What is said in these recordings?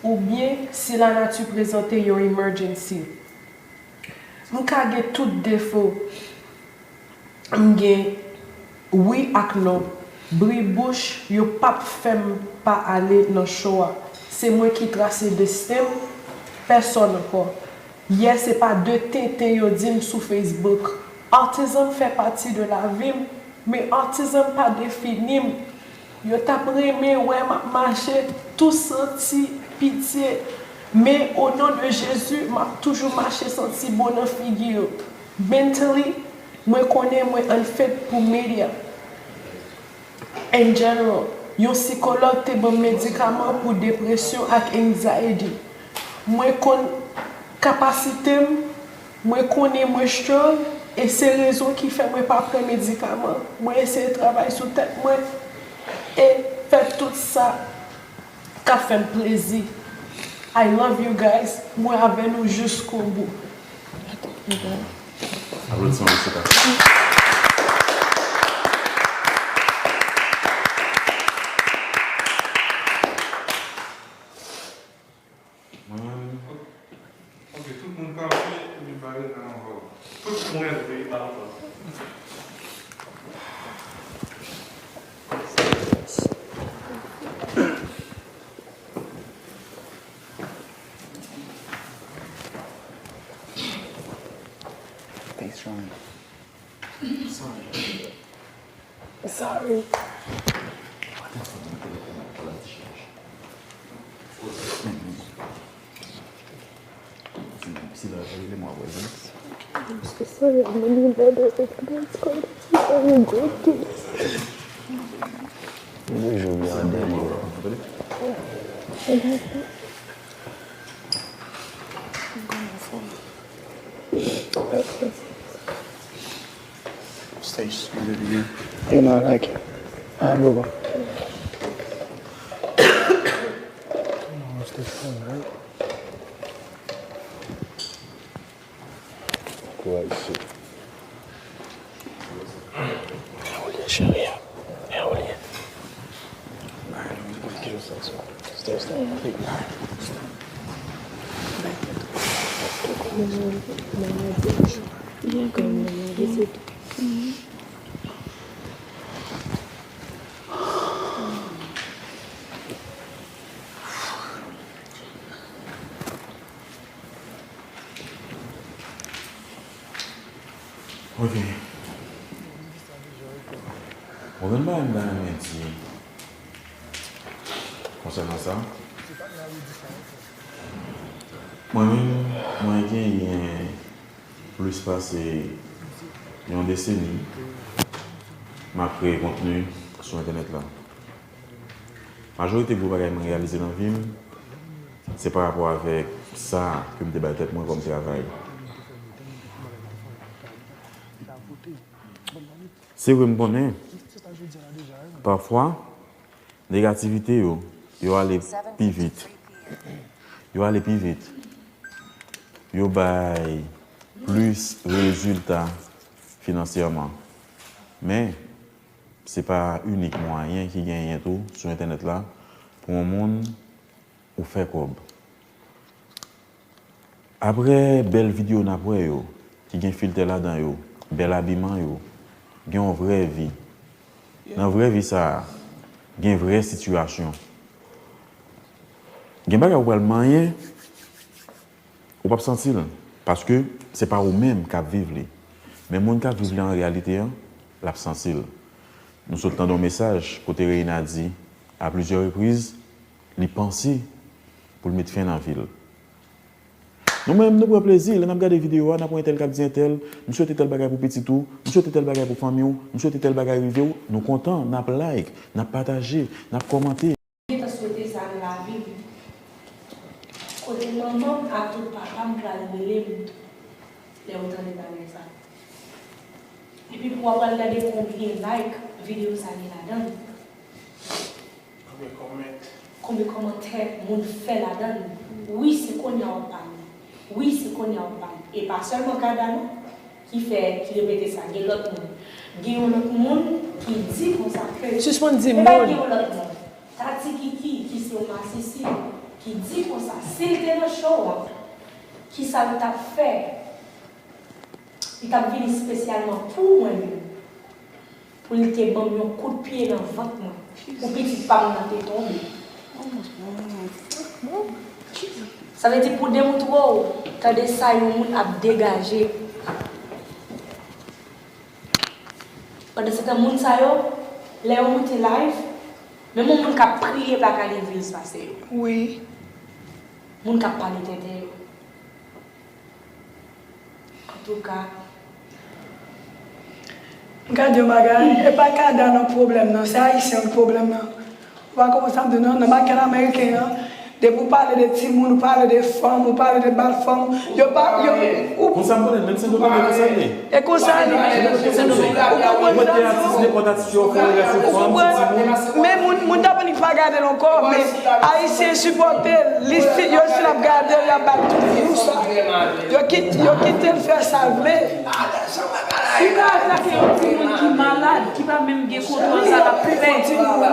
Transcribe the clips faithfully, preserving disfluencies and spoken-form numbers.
Oubyen si lanati prezante yon emergency. M ka gen tout defo m gen wi ak non. Bri bouch yo p ap fè m pa ale nan show a. Se mwen ki trase desten m, pèsòn ankò. Yè se pa de tenten yo di m sou Facebook. Autism fè pati de lavi m, men autism pa defini m. Yo t ap renmen wè m ap mache tou santi pitye, men o non de Jezi, m ap toujou mache santi bon nan figi yo. Mentally, mwen konnen mwen unfit pou media. In general, yon sikològ te ban m medikaman pou depresyon ak anxiety. Mwen konn kapasite m, mwen konnen mwen strong, e se rezon ki fè mwen pa pran medikaman. Mwen eseye travay sou tèt mwen e fè tout sa k ap fè m plezi. I love you guys. Mwen avè nou jiskobou. Aplodisman pou Sita. Mwen menm. Ok, tout moun kanpe epi bare nan yon vag. Tout moun leve. Thanks, Ryan. Sorry. Sorry. I'm so sorry. I'm really bad at it. I'm not scared. I'm really good. Stace, you did it again. You know, like, I don't know. Kouraj, cheri. Olye, cheri. Olye. Stay, stay. Yeah, girl. Ok. Bon, gen bagay m ta renmen di konsènan sa. Mwen menm, mwen genyen plis pase yon deseni m ap kreye kontni sou entènèt la. Majorite gwo bagay mwen reyalize nan vi m, se pa rapò avèk sa ke m te bay tèt mwen kòm travay. Se vre, m konnen, pafwa, negativite yo, yo ale pi vit. Yo ale pi vit. Yo bay plis rezilta finansyèman. Men, se pa inik mwayen ki genyen tou sou entènèt la pou yon moun ou fè kòb. Apre bèl videyo n ap wè yo, ki gen filtè ladan yo, bèl abiman yo, gen yon vrè vi. Nan vrè vi sa a, gen vrè sitiyasyon. Gen bagay ou pral manyen, ou p ap santi l, paske se pa ou menm k ap viv li. Men moun k ap viv li an reyalite an, l ap santi l. Nou sot tande yon mesaj kote Reina di, a plizyè repriz, li panse pou l met fen nan vi l. Nou menm, nou pran plezi, lè n ap gade videyo a, n ap wè entèl k ap di entèl, m swete tèl bagay pou pitit ou, m swete tèl bagay pou fanmi w, m swete tèl bagay rive w, nou kontan, n ap like, n ap pataje, n ap kòmante. M gentan swete sa nan lavi m. Kote manman m ak tout papa m pral rele m lè yo tande bagay sa. Epi pou w ap al gade konbyen like videyo sa gen ladan l. Konbyen kòmantè moun fè ladan l. Wi, se kounye a w ap pale. Wi, se kounye a w ap pale. E pa sèlman Kada non, ki fè, ki repete sa. Gen lòt moun. Gen yon lòt moun ki di konsa ke... Sispann di moun. Gen yon lòt moun. Tati Kiki, ki se yon masisi, ki di konsa, si l te nan show an, kisa l t ap fè? Li t ap vini espesyalman pou mwen menm, pou l te ban m yon kout pye nan vant mwen, pou pitit pa m nan te tonbe. Sa vle di pou demoutre w, tande sa yon moun ap degaje. Pandansetan, moun sa yo, lè yo moute live, menm yon moun k ap priye pa ka legliz pase yo. Wi. Moun k ap pale tenten yo. Antouka. M ka di yon bagay, e pa Canada nan pwoblèm nan, se Ayisyen ki pwoblèm nan. Ou pa konprann sa m di w non, nan makèt ameriken an, depi w pale de timoun, ou pale de fanm, ou pale de bat fanm, yo pa, yo, ou Moun sa m konnen, menm Sendomeng e konsa l ye. E konsa l ye. Ou konprann sa m di w? Ou konprann? Men moun, moun t ap annik pa gade l ankò, men Ayisyen sipòte l, li si, yo si l ap gade l, y ap ba l tout view sa. Yo kit-, yo kite l fè sa l vle. Ou ka atake yon timoun ki malad, ki pa menm gen kontwòl sa l ap fè.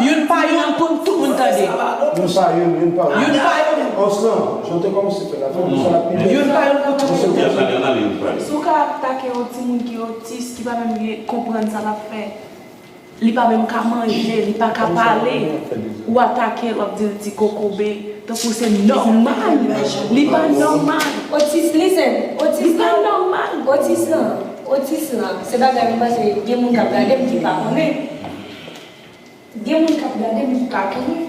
Youn pa youn pou tout moun tande. Youn pa youn, youn pa youn. Youn pa youn. Anslan, jan w te kòmanse fè la, fè w sa l ap pi bèl. Youn pa youn pou tout moun tande. Si w ka atake yon timoun ki otis, ki pa menm gen konprann sa l ap fè, li pa menm ka manje, li pa ka pale, ou atake l, w ap di l ti kokobe, tankou se nòmal. Li pa nòmal. Otis, listen, otis Li pa la, nòmal. Otis lan, otis lan, se bagay mwen panse gen moun k ap gade m ki pa konnen. Gen moun k ap gade m ki pa konnen.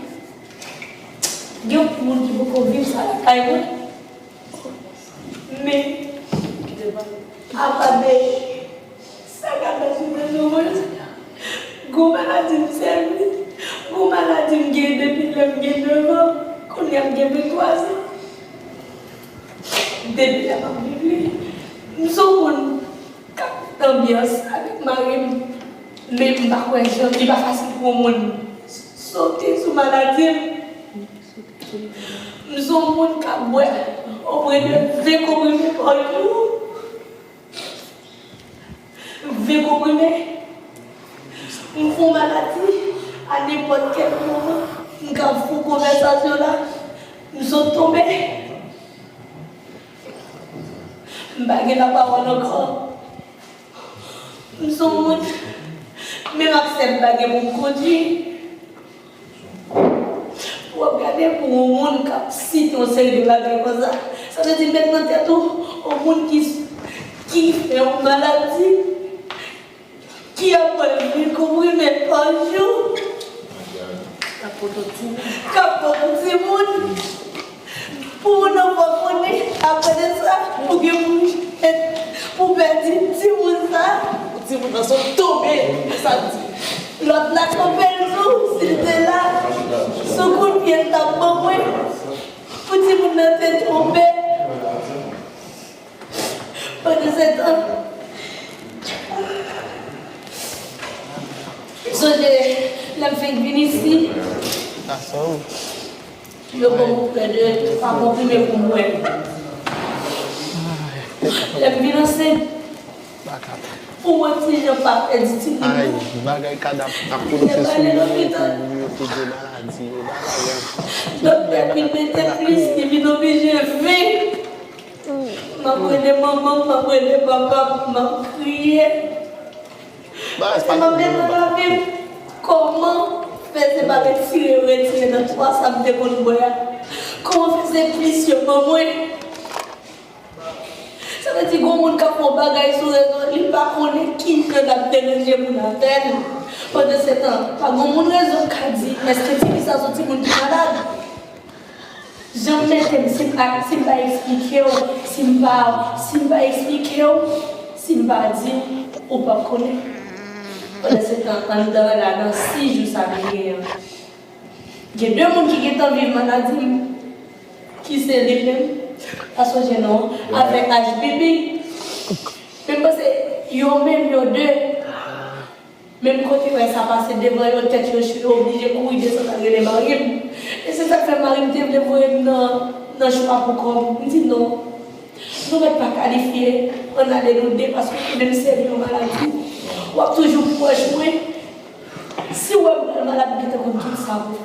Gen moun ki poko viv sa lakay mwen. Men, apa de sa k ap pase nan nou mwen, gon maladi m sèvi, gon maladi m gen depi lè m gen nèf an, kounye a m gen venntwa zan. Depi lè m ap viv li, m se yon moun k ap fè anbyans avèk mari m, men m pa kwè jan, li pa fasil pou yon moun sote sou maladi m. M se yon moun k ap bwè opre de ven konprime pa jou. Ven konprime. M fè yon maladi, a nenpòt kèl moman, m ka fè yon konvèsasyon la, m sot tonbe. M pa gen lapawòl ankò. M se yon moun, menm ak sèt bagay pou m kondui. Pou w ap gade pou yon moun k ap site yon seri de bagay konsa. Sa vle di, met nan tèt ou, yon moun ki, ki fè yon maladi, ki ap pran ven konprime pa jou, k ap pote yon timoun, k ap pote yon timoun. Pou moun nan pa konnen, apre de sa, ou gen pou, pou pèdi timoun sa. Timoun nan sot tonbe, se sa l di. Lòt la kanpe l tou, si l te la, sou kout pye l t ap ban mwen, pou timoun nan te tonbe. Pandansetan, sonje lè m fenk vin isi, yo ban m prè de twa konprime pou m bwè. Lè m vin ansent, pou mwen ti jan pa pèdi timoun nan. Ay, bagay kadaf ap pwononse sou moun yo pou yo te gen maladi yo, bagay an. Doktè vin mete plis, li vin oblije ven. M ap rele manman m, m ap rele papa m, m ap kriye. Paske m ap demann lavi m, kòman fè se pa retire, retire nan twa sa m te konn bwè a? Kòman fè se plis yo ban mwen? Sa vle di, gon moun k ap fè yon bagay sou rezo, li pa konnen kijan l ap deranje moun avè l. Pandansetan, pa gon moun rezo k ka di, èske tifi sa se yon timoun ki malad? Jan m mete m, si m pa, si m pa eksplike w, si m pa, si m pa eksplike w, si m pa di w, ou p ap konnen. Pandansetan, anndan la, nan sis jou sa m gen an, gen de moun ki gentan viv maladi m, ki se li menm, pa sonje non, avèk H B B. Men m panse, yo menm, yo de. Menm kote wè sa pase devan yo, tèt yo cho, yo oblije kouri desann al rele mari m. E se sa k fè mari m te vle voye m nan, nan chwa pou kò m. M di non. Nou mèt pa kalifye, ann ale nou de, paske ou menm se yon maladi. W ap toujou pwòch mwen. Si w wè m pral malad, m gentan konn tout sa pou fè.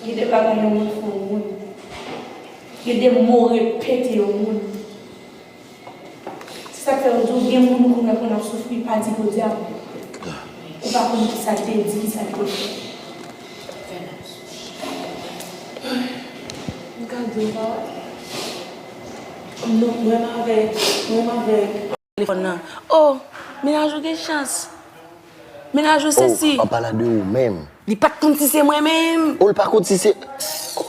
Gen de bagay yon moun fè yon moun. Gen de mo repete yon moun. Se sa k fè yo di w gen moun ou konn wè konn ap soufri, pa di podyab. Ou pa konn ki sa l te di, ki sa l te fè. M ka di w pa wè? Non, mwen m avèk, mwen m avèk. Telefòn nan. Oh, mennaj ou gen chans. Mennaj ou sesi. Oh, an palan de ou menm. Li pa t konn si se mwen menm. Oh, li pa konn si se.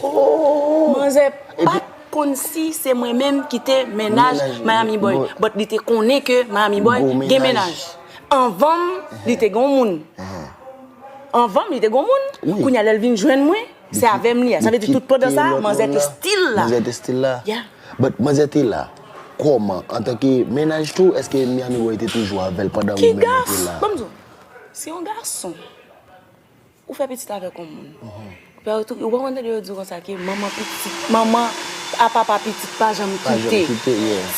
Oh. Manzè pa t konn si se mwen menm ki te mennaj Miami Boy. But li te konnen ke Miami Boy gen mennaj. Anvan m, li te gen yon moun. Anvan m, li te gen yon moun. Kounye a lè l vin jwenn mwen, se avè m li a. Sa vle di tout pandan sa, manzè te still la. Manzè te still la. Yeah. But manzè te la. Kòman? Antanke mennaj tou, èske Miami Boy te toujou avè l pandan ou menm ou te la? Ban m di w, si yon gason, ou fè pitit avèk yon moun. Ou pa konn tande yo di w konsa ke manman pitit, manman a papa pitit pa janm kite.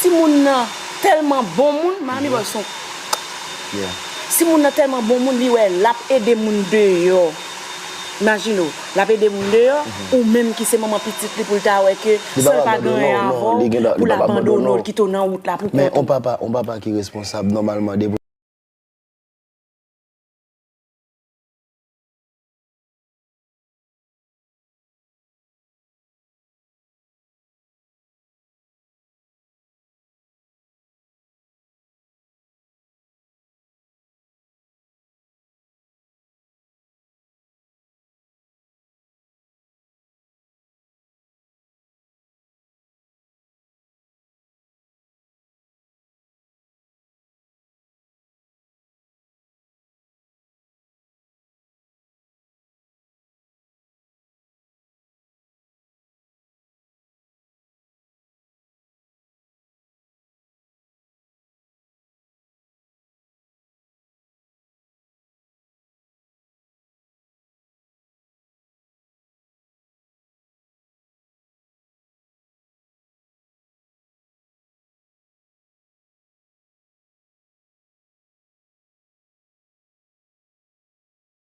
Si moun nan tèlman bon moun, Miami Boy se yon Si moun nan tèlman bon moun, li wè l ap ede moun deyò. Imajine w, l ap ede moun deyò, ou menm ki se manman pitit li pou l ta wè ke san l pa gen anyen avè w, pou l abandone w, l kite w nan wout la pou kont ou. Men yon papa, yon papa ki responsab, nòmalman, depi